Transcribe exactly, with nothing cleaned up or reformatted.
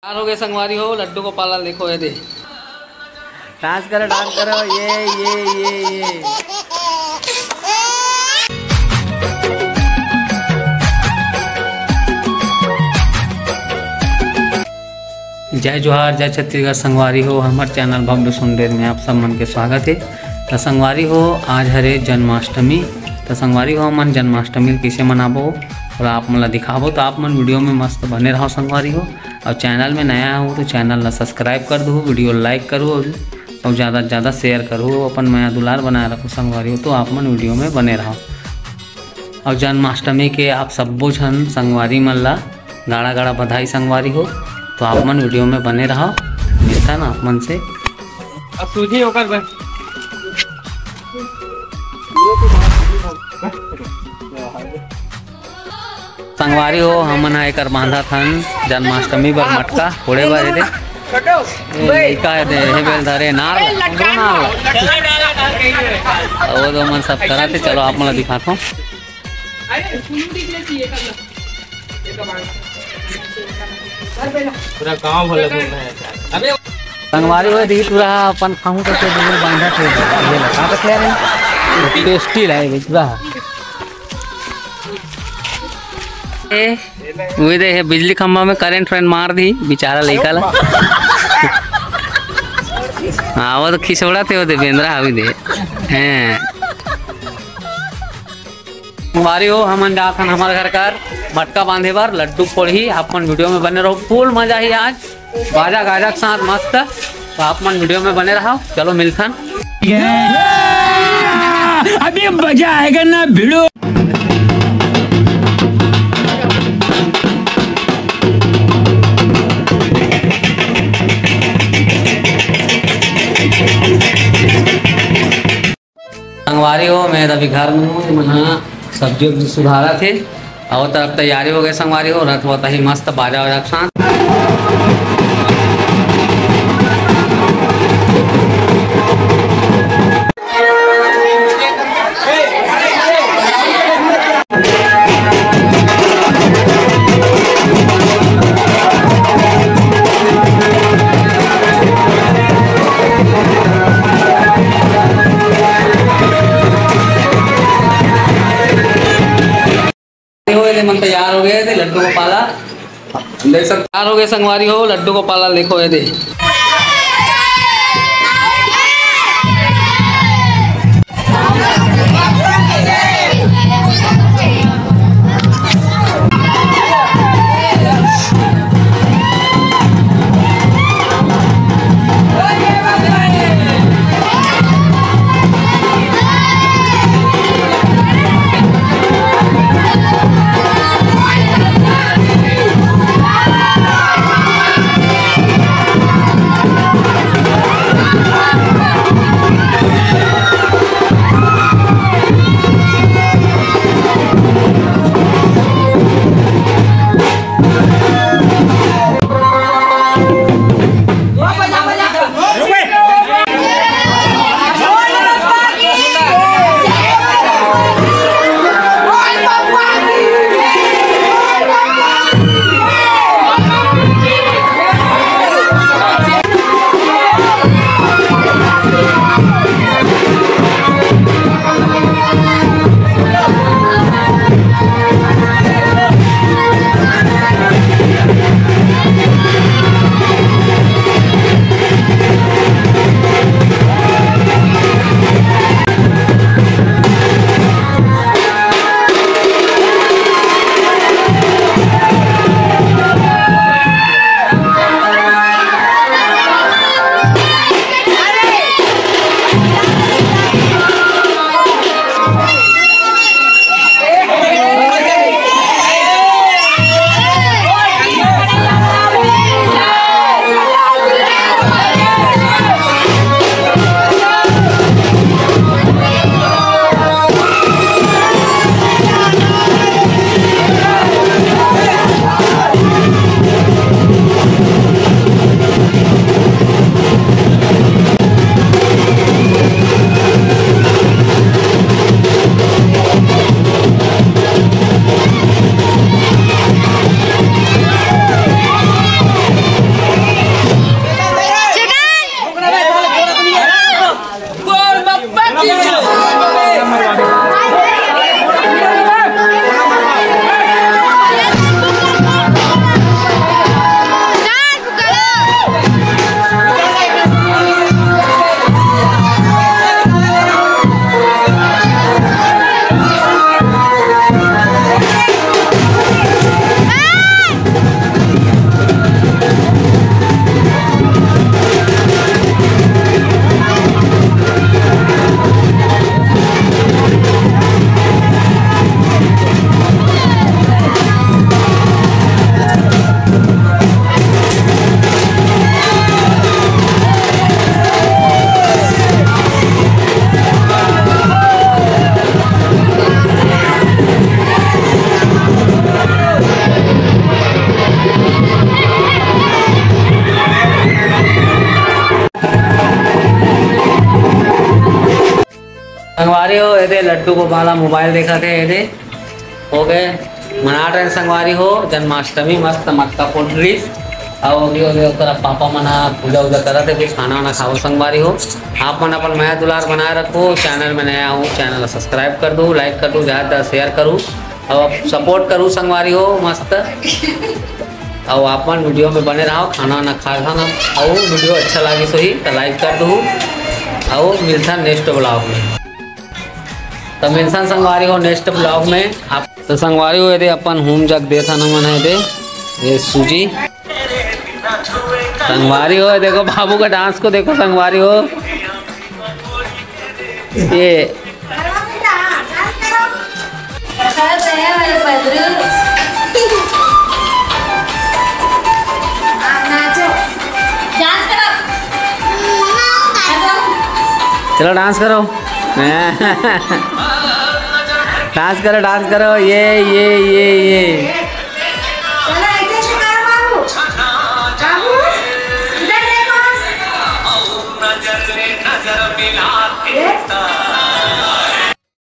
तैयार हो गए संगवारी हो, लड्डू गोपाल ला देखो, ये दे। डांस करो, डांस करो, ये, ये, ये, ये। जय जोहार, जय छत्तीसगढ़ संगवारी हो, हमर चैनल भव्य सुंदर में आप सब मन के स्वागत हे। त संगवारी हो, आज हरे जन्माष्टमी। त संगवारी हो, हमन जन्माष्टमी ल कइसे मनाबो, ओला आप मन ला दिखाबो। त आप मन वीडियो में मस्त बने रहो संगवारी हो। अउ चैनल में नया हो तो चैनल ला सब्सक्राइब कर दो, वीडियो लाइक करो अउ ज़्यादा से ज़्यादा शेयर करो। अपन मया दुलार बनाए रखो संगवारी हो। तो आप मन वीडियो में बने रहो। अउ जन्माष्टमी के आप सब्बो झन संगवारी मन ला गाड़ा गाड़ा बधाई संगवारी हो। तो आप मन वीडियो में बने रहो, मिलथन आप मन से। अब सूझी ओकर बस। संगवारी हो, हमन ह एकर बांधत हन जन्माष्टमी बर मटका फोड़े बर। एदे ए लइका हे, दे हे बेल धरे नार, नार। अउ वो मन सब करत हे। चलो आप मन ला दिखाथों। पूरा गांव भर लगो है। अबे संगवारी हो, दी पूरा अपन खाहूं तो, तो बिल्कुल बांधा थे। ये लगा तो खैर है, टेस्टी रहे पूरा। ए, वो दे हे, बिजली खंभा में करंट वरेंट मार दी बेचारा लइका ला। हाँ, वो तो खिसोड़ा थे, वो दे बेंदरा हावी दे। हैं। संगवारी हो, हमन जात हन हमर घर कर मटका बांधे बर, लड्डू फोड़ही। आप मन वीडियो में बने रहो, फुल मजा ही आज, बाजा गाजा के साथ मस्त। तो आप मन वीडियो में बने रहो, चलो मिलथन। अभी मजा आएगा ना भिड़ो। संगवारी हो, मैं अभी घर में हूँ, मन ह सब्जी उब्जी सुधारत हे। अउ तरफ तैयारी हो गए संगवारी हो, रथ वत ही मस्त बाजा वाजा के साथ। हो, ये मन तैयार हो गए थे लड्डू गोपाला। देख सकते, तैयार हो गए संगवारी हो, लड्डू गोपाला देखो ये दे। संगवारी हो, एदे लड्डू गोपाल मोबाइल देखत हे, एदे हो गे, मनात रहे संगवारी हो जन्माष्टमी, मस्त मटका फोड़ रहिस। अउ अभी, अभी ओकर पापा मन ह पूजा उजा करत हे, कुछ खाना वाना खाओ संगवारी हो। आप मन अपन मया दुलार बनाए रखो। चैनल में नया हो, चैनल ला सब्सक्राइब कर दो, लाइक कर दो, ज्यादा से ज्यादा शेयर करो। अउ आप सपोर्ट करो संगवारी हो मस्त। अउ आप मन वीडियो में बने रहो, खाना वाना खा खाना। अउ वीडियो अच्छा लागिस होही त लाइक कर दो। अउ मिलता नेक्स्ट ब्लॉग में। तो मिलता संगवारी हो नेक्स्ट ब्लॉग में। आप तो संगवारी हो, एदे अपन हूम जग देत हन हमन ह, एदे ये सूजी। संगवारी हो, देखो बाबू का डांस को देखो संगवारी हो। ये चलो डांस करो। डांस करो, डांस करो, ये, ये, ये, ये। चलो, ऐसे से करो बाबू। बाबू, इधर देखो। ये।